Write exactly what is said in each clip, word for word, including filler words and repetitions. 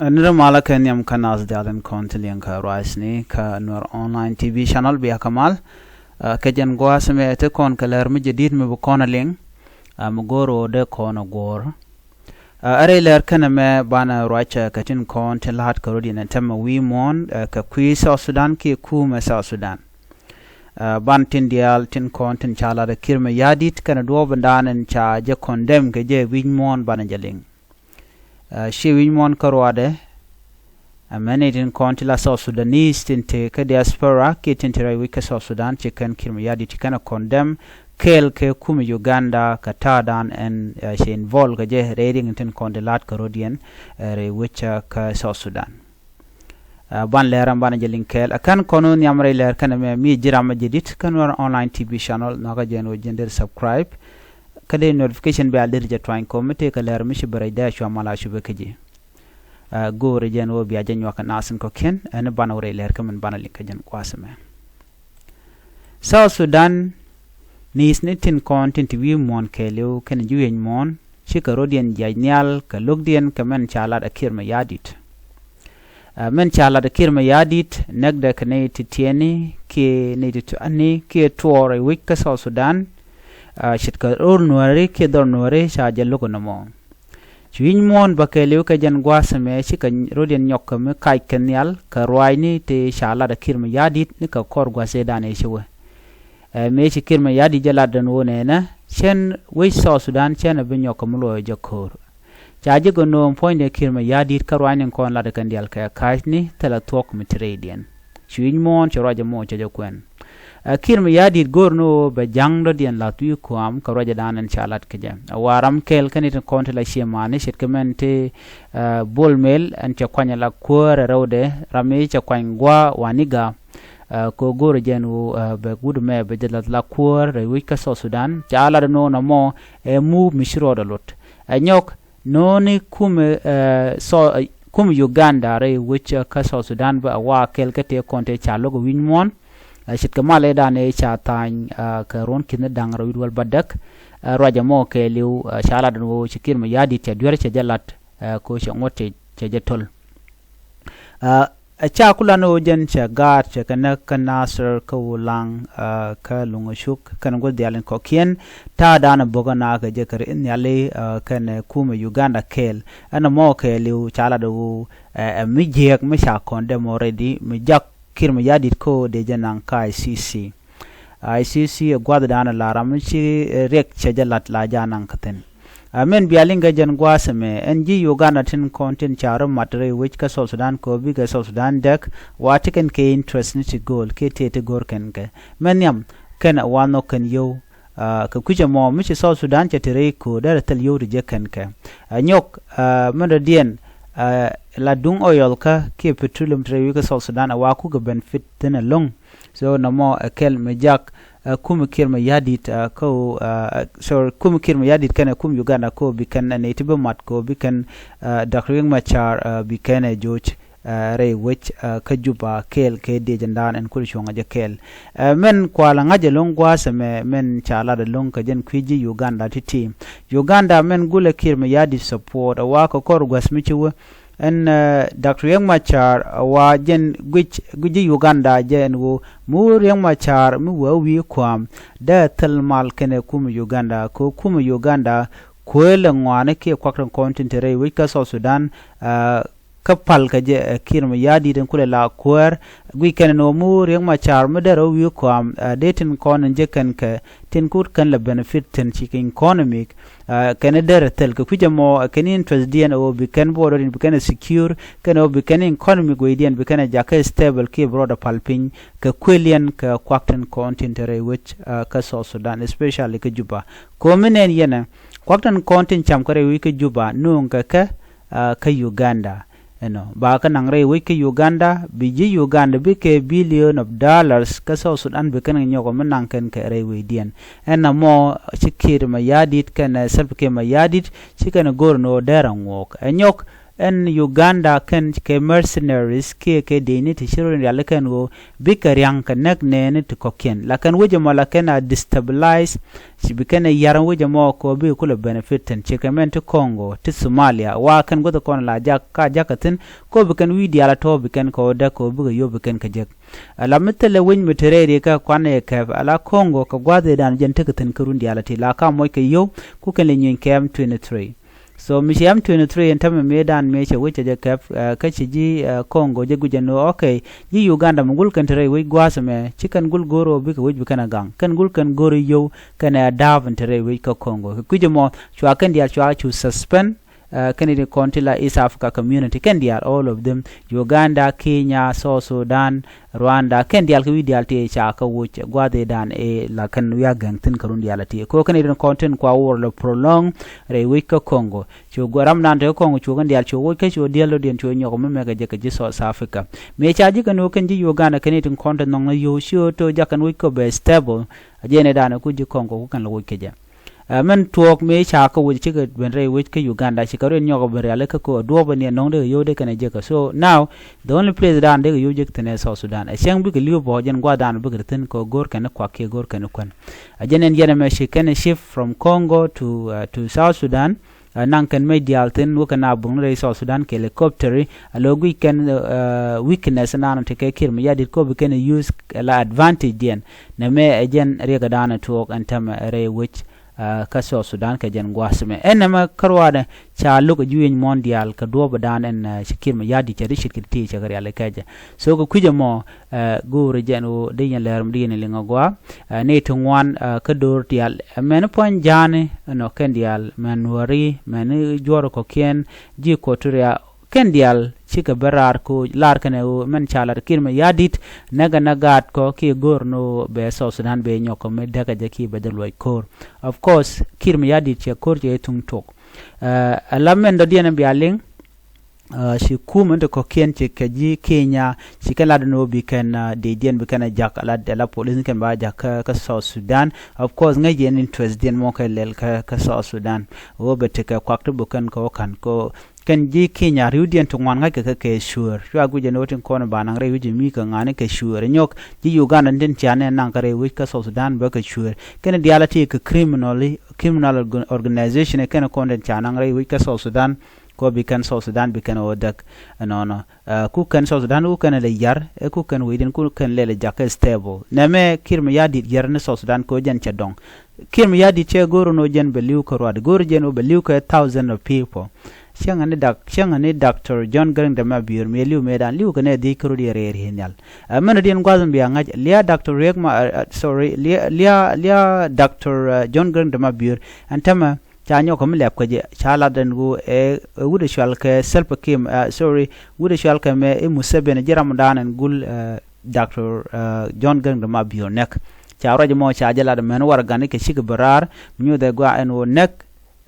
Ni ri malä kɛ nhiam kä nath diaal tin kɔn ti liŋ kä ruacni kä Nuer Online T V channel, bia kä mal. Ɛ, kɛ jɛn gua̱a̱th mɛ ti kɔn kɛ lɛr mi jɛ di̱t mi bi kɔn a liŋ. Ɛ, mi go̱o̱r ɣöö dee kɔn a guɔ̱ɔ̱r. Ɛ, ɛ rɛy lɛr kɛnɛ mɛ banɛ ruac, ɛ, kɛ tin kɔn tin la̱t kɛ rɔ̱diɛn ɛn tɛmɛ wi̱i̱ muɔ̱ɔ̱n, ɛ, kɛ kui̱ South Sudan kiɛ kumɛ South Sudan. Ɛ, ban tin diaal tin kɔn tin ca lat ɛ Kiir Mayardit kɛnɛ duɔ̱ɔ̱p in daan in ca jɛ condemn kɛ jɛ wi̱i̱ muɔ̱ɔ̱n banɛ jɛ liŋ. Ɛ, ci wi̱i̱ muɔ̱ɔ̱n kä ruaadɛ. Ɛ, mɛni tin kɔn ti la South Sudanese tin te kä diaspora kiɛ tin te rɛy wec kä South Sudan ci kɛn Kiir Mayardit ci kɛn a condemn kɛɛl kɛ kumɛ Uganda kɛ ta̱a̱dan ɛn, ɛ, ci involve kɛ jɛ rɛy riŋ tin kɔn ti la̱t kɛ rɔ̱diɛn, ɛ, rɛy wec, ɛ, kä South Sudan. Ɛ, ban lɛr ɛn banɛ jɛ liŋ kɛɛl. Ɛ, kɛn kɔn wä nhiam rɛy lɛr kɛnɛ mɛ mi ji̱ ram ɛ jɛ di̱t kä Nuer Online T V channel, nhɔakä jɛn wä jɛn der subscribe. Kä dee notification bell der jɛ tuany kɔ mi tëë kɛ lɛr mi ci bɛ rɛy dee a cua mal a cupɛ kä ji̱. Ɛ, go̱o̱rɛ jɛn wä bia jɛ nyuak kɛ nath in kɔ̱kiɛn, ɛn banɛ wä rɛy lɛr kä min banɛ liŋ kä jɛn gua̱a̱th mɛ. South Sudan ni̱i̱thni tin kɔn tin ti wi̱i̱ muɔ̱ɔ̱n kɛɛliw kɛnɛ ji̱ wi̱i̱ muɔ̱ɔ̱n, cikɛ rɔ̱diɛn jiac nhial kɛ lo̱kdiɛn kɛ mɛn ca lat ɛ Kiir Mayardit. Ɛ, mɛn ca lat ɛ Kiir Mayardit, nɛkdɛ kɛ nɛy ti tiɛɛni kiɛ nɛy ti tuani kiɛ tuɔɔr rɛy wec kä South Sudan. Ɛ, ce̱tkɛ rööl Nuääri kiɛ dhɔr Nuääri ca jɛ lo̱k ɛ nɔmɔ. Ci wi̱i̱ muɔ̱ɔ̱n bä kɛɛliw kɛ jɛn gua̱a̱th ɛmɛ cikɛ rɔ̱diɛn nyɔk kɛ mi kac kɛ nhial kɛ ruaacni ti ca lat ɛ Kiir Mayardit ni kɛ kɔr gua̱a̱th ëëdan ëë ci wee. Ɛ, mëë ci Kiir Mayardit jɛ lat ɛn ɣöö nɛnɛ cɛn wec South Sudan cɛn ɛ bi nyɔk kɛ mi luɔc jɛ ko̱o̱r. Ca ji̱ gɛ nööŋ puɔ̱nydɛ Kiir Mayardit kä ruaacni kɔn lat ɛ kɛn diaal kɛ ka̱cni thilɛ thuɔ̱k mi ti rɛydiɛn. Ci wi̱i̱ muɔ̱ɔ̱n ci ruac ɛmɔ cɛ jɛ kuɛn. Ɛ, Kiir Mayardit go̱o̱r ni ɣöö bɛ ja̱ŋ dɔ̱diɛn la̱th wi̱i̱ kua̱a̱m kɛ ruacdan ɛn ca lat kɛ jɛ. Ɛ, wa ram kɛɛl kä ni tin kɔn ti la ciëmani ce̱tkɛ mɛn ti, ɛ, Bol Mel ɛn cɛ kuany ɛ la kuäär ɛ rɛwdɛ ram mi cɛ kuany gua̱a̱ Waniga. Ɛ, kɛ ɣöö go̱o̱r ɛ jɛn ɣöö, ɛ, bɛ guut ɛmɛ bɛ jɛ la̱th la kuäär rɛy wec kä South Sudan. Ca lat ɛn ɣöö nɔmɔ ɛ move mi ci rɔɔdɛ lot. Ɛ nyɔk No̱o̱ni kumɛ, ɛ, Sou-, ɛ, kumɛ Uganda rɛy wec, ɛ, kä South Sudan bä ɛ wa kɛl kä tëë kɔn tëë ca lo̱k ɛ wi̱ny muɔ̱ɔ̱n. Ɛ, ce̱tkɛ mal ëëdan ëë ca tha̱a̱ny, ɛ, kɛ ruɔ̱n ki̱n da̱ŋ rɛw wi̱c wäl bädäk. Ɛ, ruac ɛmɔ kɛɛliw, ɛ, ca lat ɛn ɣöö ci Kiir Mayardit cɛ duer cɛ jɛ lat, ɛ, kɛ ɣöö cɛ ŋuɔ̱t cɛ, cɛ jɛ to̱l. Ɛ, Ɛ ca kulan ɣöö jɛn cɛ gaat cɛ kɛ näk kä Nasir kä Wulaŋ, ɛ, kä Luŋ Cuk kɛnɛ gua̱th diaal in kɔ̱kiɛn. Ta̱a̱dan ɛ bo̱k ɛ nakä jɛ kɛ ri nhiali, ɛ, kɛnɛ kumɛ Uganda kɛɛl. Ɛn ɛmɔ kɛɛliw ca lat ɣöö, ɛ, ɛ mi jiääk mi ca condemn already mi jak Kiir Mayardit kä ɣöö dee jɛ naŋ kä I C C. I C C ɛ gua̱thdan la ram mi ci, ɛ, riɛk cɛ jɛ lat la jɛ a naŋ kä thi̱n. Ɛ, min bia liŋ kɛ jɛn gua̱a̱th ɛmɛ ɛn ji̱ Uganda tin kɔn tin ca rɔ mat rɛy wec kä South Sudan kɛ ɣöö bikɛ South Sudan däk, wa ti kɛn kɛ interest ni ti go̱o̱l kiɛ tëë ti go̱o̱r kɛn kɛ. Mɛ nhiam kɛn ɛ wa nhɔk kɛn yio̱w. Ɛ, kɛ kui̱c ɛmɔ mi ci South Sudan cɛ te rɛy köör derɛ thil yio̱w ti jek kɛn kɛ. Ɛ, nyɔk, ɛ, min dɔ̱diɛn, ɛ, la duŋ oil kä kiɛ petroleum ti rɛy wec kä South Sudan ɛ wa kukɛ benefit thi̱n ɛlɔ̱ŋ. So nɔmɔ ɛ kɛl mi jak, ɛ, kumɛ Kiir Mayardit, ɛ, kä ɣöö, ɛ, sorry, kumɛ Kiir Mayardit kɛnɛ kumɛ Uganda kä ɣöö bi kɛn, ɛ, nɛy ti bi mat kä ɣöö bi kɛn, ɛ, Doctor Riek Machar, ɛ, bi kɛn ɛ joc, ɛ, rɛy wec, ɛ, kä Juba kɛɛl kɛ diecdan ɛn kulɛ cuɔ̱ŋ ɛ jɛ kɛɛl. Ɛ, min kualɛ ŋa̱c ɛlɔ̱ŋ gua̱a̱th ɛmɛ min ca lat ɛlɔ̱ŋ kɛ jɛn kui̱ ji̱ Uganda ti̱ti̱. Uganda min gulɛ Kiir Mayardit support ɛ wa kɛ kɔr gua̱th mi ci wee. Ɛn, ɛ, Doctor Riek Machar, ɛ, wa jɛn guic, guic ji̱ Uganda jɛ ɛn ɣöö mi wä Riek Machar mi wä wi̱i̱ kua̱a̱m dee thil mal kɛnɛ kumɛ Uganda kɛ kumɛ Uganda kuëël ɛ ŋɔaani kiɛ kuak tin kɔn tin te rɛy wec kä South Sudan, ɛ, kä pal kɛ jɛ, ɛ, Kiir Mayardit in kulɛ la kuäär. Guic kɛn ɛn ɣöö mi wä Riek Machar mi derɛ wä wi̱i̱ kua̱a̱m, ɛ, dee tin kɔn in jek kɛn kɛ tin kut kɛn lɛ benefit thi̱n ci kɛ economic. Ɛ, kɛn ɛ derɛ thil kɛ kui̱c ɛmɔ, ɛ, kɛn interest diɛn ɛ ɣöö bi kɛn border in bi kɛn ɛ secure kɛn ɛ ɣöö bi kɛn economic wecdiɛn bi kɛn ɛ jakä stable kiɛ bi rɔɔdɛ pal piny kɛ kuëliɛn kɛ kuak tin kɔn tin te rɛy wec, ɛ, kä South Sudan, especially kä Juba. Ko̱mi nɛn yɛnɛ kuak tin kɔn tin cam kä rɛy wec kä Juba nööŋ kɛ kɛ, ɛ, kä Uganda. Ɛnɔ ba kä naŋ rɛy wec kä Uganda bi ji̱ Uganda bikɛ billion of dollars kä South Sudan bi kɛn kɛ nyɔk ɔ mi naŋ kɛn kɛ rɛy wecdiɛn. Ɛn ɛmɔ ci Kiir Mayardit kɛnɛ Salva Kiir Mayardit ci kɛn ɛ go̱r ni ɣöö derɛ ŋuɔk ɛ nyɔk, Ɛn Uganda kɛn kɛ mercenaries kiɛ kɛ dëcni ti ci rɔ riali kɛn ɣöö bikɛ ria̱ŋ kɛ näk nɛɛni ti kɔ̱kiɛn. La kɛn wec ɛmɔ la kɛn a destabilize, ci bi kɛn ɛ ya̱r wec ɛmɔ kɛ ɣöö bikɛ kulɛ benefit thi̱n. Ci kɛ mɛn ti Congo, ti Somalia, wa kɛn guäth kɔn la jak ka jakä thi̱n, kɛ ɣöö bi kɛn wi̱i̱ diaal a tɔ̱ bi kɛn kɛ ɣöö däk kɛ ɣöö bikɛ yio̱w bi kɛn kɛ jek. Ala mi thilɛ wec mi te rɛy rikä kuan ɛ kɛp, ala Congo kɛ gua̱a̱th ëëdan jɛn tekɛ thi̱n kä run diaal a ti la ka moc kɛ yio̱w, ku kɛn lɛ nyuny kɛ M twenty-three. So mi ci M twenty-three ɛn tämɛ mëëdan mëë cɛ wec cɛ jɛ kɛp, ɛ, kä ci ji̱, ɛ, Congo jɛ guic ɛn ɣöö, okay, ji̱ Uganda mi gul kɛn te rɛy wec gua̱a̱th ɛmɛ, ci kɛn gul go̱o̱r ɣöö bikɛ wec bi kɛn a gaŋ. Kɛn gul kɛn go̱o̱r yio̱w kɛn ɛ da̱a̱p ɛn te rɛy wec kä Congo. Kɛ kui̱c ɛmɔ cua kɛn diaal cua cu suspend, ɛ, kɛn i̱ ti kɔn ti la East Africa Community kɛn diaal, all of them, Uganda, Kenya, South Sudan, Rwanda, kɛn diaal kɛ wi̱i̱ diaal ti ca kä woc gua̱a̱th ëëdan ëë la kɛn wi̱i̱ a gɛŋ thi̱n kɛ run diaal a ti. Kɛ ɣöö kɛn i̱ ti kɔn tin kua wor lɛ prolong rɛy wec kä Congo. Cu gua̱ ram dan te kä Congo cu kɛn diaal cu woc kä cu diaal dɔ̱diɛn cu nyɔk mi mɛkɛ jɛ kɛ ji̱ South Africa. Mëë ca ji̱ kɛn ɣöö kɛn ji̱ Uganda kɛn i̱ ti kɔn ti nhɔŋ ni yio̱w ci ɣöö to jak kɛn woc kä bɛ stable. A jɛn ëëdan ku ji̱ Congo ku kɛn lɛ woc kɛ jɛ. Ɛ, mɛn tuɔɔk mëë ca kä wec cikɛ ben rɛy wec kä Uganda, cikɛ rɔ nyɔk ben riali kä ko a duɔ̱ɔ̱p ni a nɔŋ dee kɛ yio̱w dee kɛn a jek. So now, the only place dan dee kɛ yio̱w jek thi̱n ɛ South Sudan. Ɛ cäŋ bikɛ li̱w bɔ jɛn gua̱a̱th dan bikɛ thi̱n kɛ go̱o̱r kɛn kuak kiɛ go̱o̱r kɛn kuän. Ɛ jɛn ɛn yɛn ɛmɛ ci kɛn shift from Congo to, uh, to South Sudan. Ɛ, naŋ kɛn mec diaal thi̱n wä kɛn a buŋ ni rɛy South Sudan kɛ helicopter. Ɛ lo̱ guic kɛn, uh, weakness nan ti kɛ Kiir Mayardit kɔ bi kɛn use la advantage diɛn. Nɛ mɛ ɛ jɛn riɛk dan tuɔɔk ɛn tämɛ rɛy wec. Ɛ, kä South Sudan kɛ jɛn gua̱a̱th mɛ. Ɛn nɛmɛ kä ruaadɛ ca lo̱k ɛ juëny muɔ̱ɔ̱n diaal kɛ duɔ̱ɔ̱p ɛ dan ɛn, ɛ, ci Kiir Mayardit cɛ di ce̱tkɛ ti cɛ kɛ rial ɛ kɛcɛ. So kɛ kui̱c ɛmɔ, ɛ, go̱o̱rɛ jɛn ɣöö dee yɛn lɛr mi di yɛn liŋ ɛ gua̱a̱. Ɛ, ni ti ŋuan, ɛ, kä do̱r diaal. Ɛ, mɛn puɔ̱ny ja̱a̱ni ɛnɔ kɛn diaal, mɛn Nuääri, mɛn juɔ̱ɔ̱r kɔ̱kiɛn, ji̱ Equatoria, kɛn diaal cikɛ bä raar koc lar kɛnɛ ɣöö mɛn ca lat Kiir Mayardit näk ɛn ɛ gaat kɔ kiɛ go̱o̱r ni ɣöö bɛ South Sudan bɛ nyɔk kɔ mi däk ɛ jɛ kiɛ bɛ jɛ luɔc ko̱o̱r. Of course, Kiir Mayardit cɛ ko̱o̱r cɛ thuŋ tok. Ɛ, ɛ la mɛn dɔ̱diɛn ɛn bia liŋ, ɛ, ci kum ɛn ti kɔ̱kiɛn ci kɛ ji̱ Kenya ci kɛn lat ni ɣöö bi kɛn, ɛ, dëcdiɛn bi kɛn ɛ jak ɛ la, ɛ la police ni kɛn ba jak kä, kä South Sudan. Of course, ŋäc yɛn interest diɛn mɔ kɛ lɛl kä, kä South Sudan. Ɣöö bɛ tekɛ kuak ti buk kɛn kɛ ɣöö ka̱n kɛ ɣöö kɛn ji̱ Kenya ri̱wdiɛn ti ŋuan ŋa̱ckɛ kɛ kɛ cuëër. Cua guic ɛn ɣöö tin kɔn ba naŋ rɛy wec mi kɛ ŋa̱ni kɛ cuëër. Nyɔk ji̱ Uganda tin cia nɛ naŋ kɛ rɛy wec kä South Sudan bä kɛ cuëër. Kɛn diaal a ti kɛ criminal, criminal org-, organization kɛn kɔn tin ca naŋ rɛy wec kä South Sudan. Kɔ bi kɛn South Sudan bi kɛn ɣöö däk ɛnɔnɔ. Ɛ, ku kɛn South Sudan ku kɛn lɛ yar, ɛ ku kɛn wecdiɛn ku kɛn lɛ lɛ jakä stable. Nɛmɛ Kiir Mayardit yar ni South Sudan kɛ ɣöö jɛn cɛ dɔŋ. Kiir Mayardit cɛ go̱o̱r ni ɣöö jɛn bɛ li̱w kä ruat, go̱o̱r jɛn ɣöö bɛ li̱w kä thousand of people. Cäŋɛ ni dak-, cäŋɛ ni Doctor John Garang de Mabior mi li̱w mëëdan li̱w kɛ nɛ dhiec kä rot yɛ rɛɛr yɛ nhial. Ɛ, mɛn rot yɛn gua̱th in bia ŋa̱c, lia̱a̱ Doctor Riek Ma, ɛ, ɛ, sorry, lia̱a̱, lia̱a̱, lia̱a̱ Doctor, ɛ, John Garang de Mabior, ɛn tämɛ ca nyɔk kɛ mi lɛp kä jɛ, ca lat ɛn ɣöö ɛ, ɛ wut ɛ cual kɛ Salva Kiir, ɛ, sorry, wut ɛ cual kɛ mɛ i̱ Museveni ji̱ ramdan ɛn gul, ɛ, Doctor, ɛ, John Garang de Mabior nɛk. Ca ruac mɔ ca jɛ lat mɛn warɛgani kɛ cikɛ bɛ raar, mi nyuuth ɛ gɔaa ɛn ɣöö nɛk,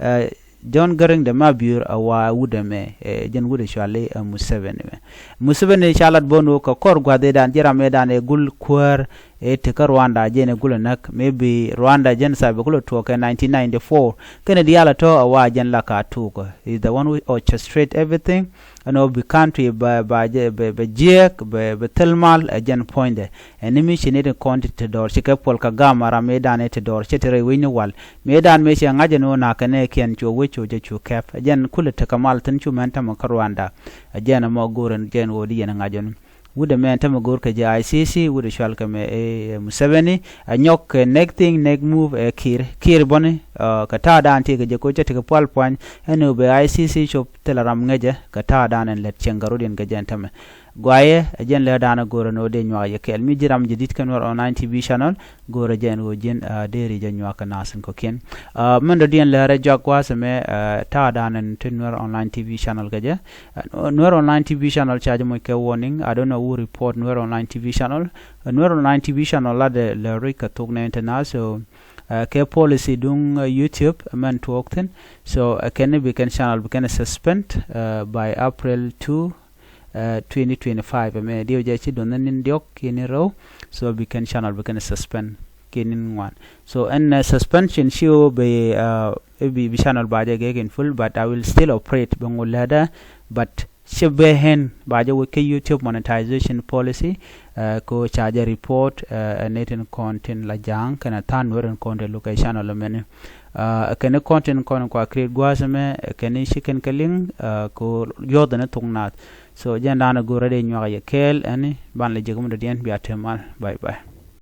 ɛ, John Garang de Mabior a wa wut ɛmɛ, ɛ, jɛn wut ɛ cuali, ɛ, Museveni mɛ. Museveni ca lat bä ni ɣöö kɛ kɔr gua̱th ëëdan ji̱ ram ëëdan ɛ gul kuäär, ɛ tekä Rwanda jɛn ɛ gul ɛ näk. Maybe Rwanda genocide bɛ kulɛ tuɔɔk kɛ nineteen ninety-four. Kɛnɛ diaal ɛ tɔ̱ ɛ wa jɛn la ka tuukɛ. Is the one who orchestrate everything. Ɛn ɣöö bi country bɛ, bɛ, bɛ, bɛ jiɛɛk, bɛ, bɛ thil mal, ɛ jɛn puɔ̱nydɛ. Ɛn ni mi ci ni ti kɔn ti, ti dɔɔr ci kɛ Paul Kagame ram mëëdan ɛ ti dɔɔr ci ti rɛy wec ni wal. Mëëdan mëë cɛ ŋa̱c ɛn ɣöö na̱k kɛn ɛ kiɛn cu wec cu jɛ cu kɛp. Ɛ jɛn kulɛ tekä mal thi̱n cu mɛn tämɛ kä Rwanda. Ɛ jɛn ɛmɔ go̱o̱r ɛn jɛn ɣöö di yɛn ŋa̱c ɛn. Wut ɛmɛ ɛn tämɛ go̱o̱r kɛ jɛ I C C, wut ɛ cual kɛ mɛ, ɛ, ɛ, Museveni. Ɛ nyɔk kɛ next thing, next move, ɛ, Kiir. Kiir bäni, ɛ, kɛ ta̱a̱dan ti kɛ jɛ koc cä ti kɛ pual puany. Ɛn ɣöö bɛ I C C cop thilɛ ram ŋäcɛ kɛ ta̱a̱dan ɛn lät cieŋ kɛ rot yɛn kɛ jɛ ɛn tämɛ. Guayɛ, ɛ jɛn lät dan ɛ go̱o̱r ɛn ɣöö dee nyuak yɛ kɛɛl. Mi ji̱ ram jɛ di̱t kɛ Nuer Online T V channel, go̱o̱rɛ jɛ ɛn ɣöö ji̱n, ah, deri jɛ nyuak kɛ nath in kɔ̱kiɛn. Ah, mɛn dɔ̱diɛn lärɛ juak gua̱a̱th ɛmɛ, ah, ta̱a̱dan ɛn ti Nuer Online T V channel kɛ jɛ. Ah, Nuer Online T V channel ca jɛ moc kɛ warning. I don't know who report Nuer Online T V channel. Ah, Nuer Online T V channel latdɛ lɛ ruec kɛ thok nɛ internal. So, ah, kɛ policy duŋ, ah, YouTube mɛn tuɔɔk thi̱n. So, ah, kɛn bi kɛn channel bi kɛn suspend, ah, by April two, ah, twenty twenty-five. Ɛmɛ diɛw jɛ ci duɔth ni diɔk kiɛ ni rɛw. So bi kɛn channel bi kɛn suspend. kɛ ni̱n ŋuan. So ɛn, uh, suspension ci ɣöö bɛ, uh, bi, bi channel ba jɛ gek in full, but I will still operate bɛ ŋu lätdä, but ci bɛ ɣän ba jɛ wä kä YouTube monetization policy, uh, kɛ ɣöö ca jɛ report, uh, ɛ nɛy tin kɔn tin la Ja̱a̱ŋ kɛnɛ tha̱a̱ŋ Nuäär in kɔn tin lukɛ channel mɛni. Uh, kɛn content kɔn kua create gua̱a̱th mɛ, kɛn ci kɛn kɛ liŋ, uh, kɛ ɣöö yuɔth ni thok naath. So jɛn da̱a̱n a go̱o̱rä dee nyuak yɛ kɛɛl ɛni ban lɛ jek mi dɔ̱diɛn bia te mal. Bye bye.